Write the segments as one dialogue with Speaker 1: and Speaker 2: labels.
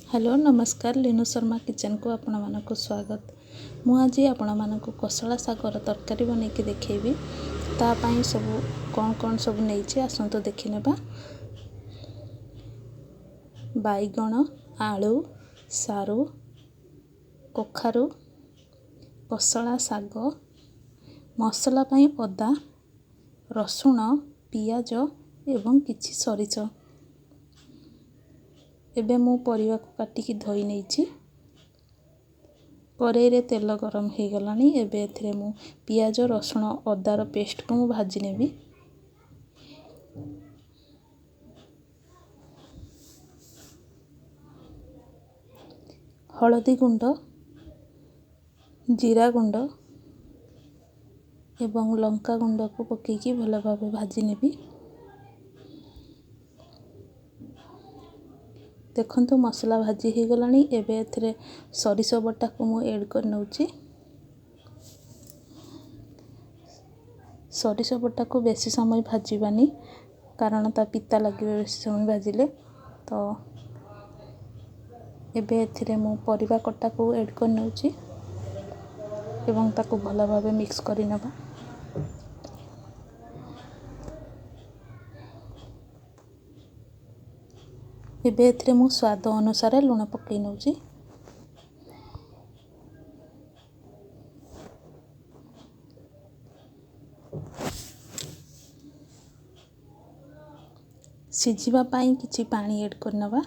Speaker 1: Hello ନମସ୍କାର, ଲିନୁ ଶର୍ମା କିଚେନ୍କୁ ଆପଣମାନଙ୍କୁ ସ୍ୱାଗତ। ମୁଁ ଆଜି ଆପଣମାନଙ୍କୁ କୋଶଳା ଶାଗର ତରକାରୀ ବନେଇକି ଦେଖେଇବି। ତା ପାଇଁ ସବୁ କ'ଣ କ'ଣ ସବୁ ନେଇଛି, ଆସନ୍ତୁ ଦେଖିନେବା। ବାଇଗଣ, ଆଳୁ, ସାରୁ, କଖାରୁ, କୋଶଳା ଶାଗ, ମସଲା ପାଇଁ ଅଦା, ରସୁଣ, ପିଆଜ ଏବଂ କିଛି ସୋରିଷ। ଏବେ ମୁଁ ପରିବାକୁ କାଟିକି ଧୋଇ ନେଇଛି। କରେଇରେ ତେଲ ଗରମ ହେଇଗଲାଣି। ଏବେ ଏଥିରେ ମୁଁ ପିଆଜ, ରସୁଣ, ଅଦାର ପେଷ୍ଟକୁ ମୁଁ ଭାଜି ନେବି। ହଳଦୀ ଗୁଣ୍ଡ, ଜିରା ଗୁଣ୍ଡ ଏବଂ ଲଙ୍କା ଗୁଣ୍ଡକୁ ପକାଇକି ଭଲ ଭାବେ ଭାଜି ନେବି। ଦେଖନ୍ତୁ, ମସଲା ଭାଜି ହେଇଗଲାଣି। ଏବେ ଏଥିରେ ସୋରିଷ ବଟାକୁ ମୁଁ ଏଡ଼୍ କରି ନେଉଛି। ସୋରିଷ ବଟାକୁ ବେଶୀ ସମୟ ଭାଜିବାନି, କାରଣ ତା ପିତା ଲାଗିବ ବେଶୀ ସମୟ ଭାଜିଲେ। ତ ଏବେ ଏଥିରେ ମୁଁ ପରିବା କଟାକୁ ଏଡ଼୍ କରି ନେଉଛି ଏବଂ ତାକୁ ଭଲ ଭାବେ ମିକ୍ସ କରିନେବା। ଏବେ ଏଥିରେ ମୁଁ ସ୍ୱାଦ ଅନୁସାରେ ଲୁଣ ପକାଇ ନେଉଛି। ସିଝିବା ପାଇଁ କିଛି ପାଣି ଏଡ଼୍ କରିନେବା।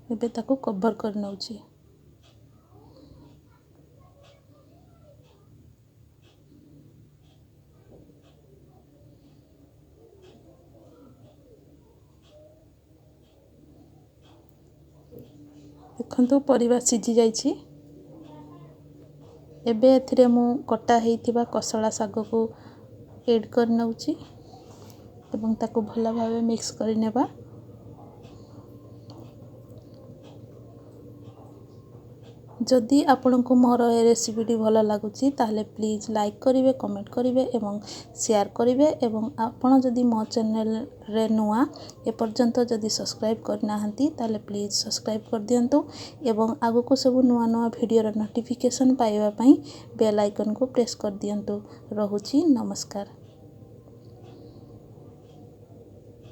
Speaker 1: ଏବେ ତାକୁ କଭର୍ କରି ନେଉଛି। ଦେଖନ୍ତୁ, ପରିବା ସିଝି ଯାଇଛି। ଏବେ ଏଥିରେ ମୁଁ କଟା ହେଇଥିବା କୋଶଳା ଶାଗକୁ ଏଡ଼୍ କରି ନେଉଛି ଏବଂ ତାକୁ ଭଲ ଭାବେ ମିକ୍ସ କରିନେବା। ଯଦି ଆପଣଙ୍କୁ ମୋର ଏ ରେସିପିଟି ଭଲ ଲାଗୁଛି, ତାହେଲେ ପ୍ଲିଜ୍ ଲାଇକ୍ କରିବେ, କମେଣ୍ଟ କରିବେ ଏବଂ ସେୟାର କରିବେ। ଏବଂ ଆପଣ ଯଦି ମୋ ଚ୍ୟାନେଲରେ ନୂଆ, ଏପର୍ଯ୍ୟନ୍ତ ଯଦି ସବସ୍କ୍ରାଇବ୍ କରିନାହାନ୍ତି, ତାହେଲେ ପ୍ଲିଜ୍ ସବସ୍କ୍ରାଇବ୍ କରିଦିଅନ୍ତୁ ଏବଂ ଆଗକୁ ସବୁ ନୂଆ ନୂଆ ଭିଡ଼ିଓର ନୋଟିଫିକେସନ୍ ପାଇବା ପାଇଁ ବେଲ୍ ଆଇକନ୍କୁ ପ୍ରେସ୍ କରିଦିଅନ୍ତୁ। ରହୁଛି, ନମସ୍କାର।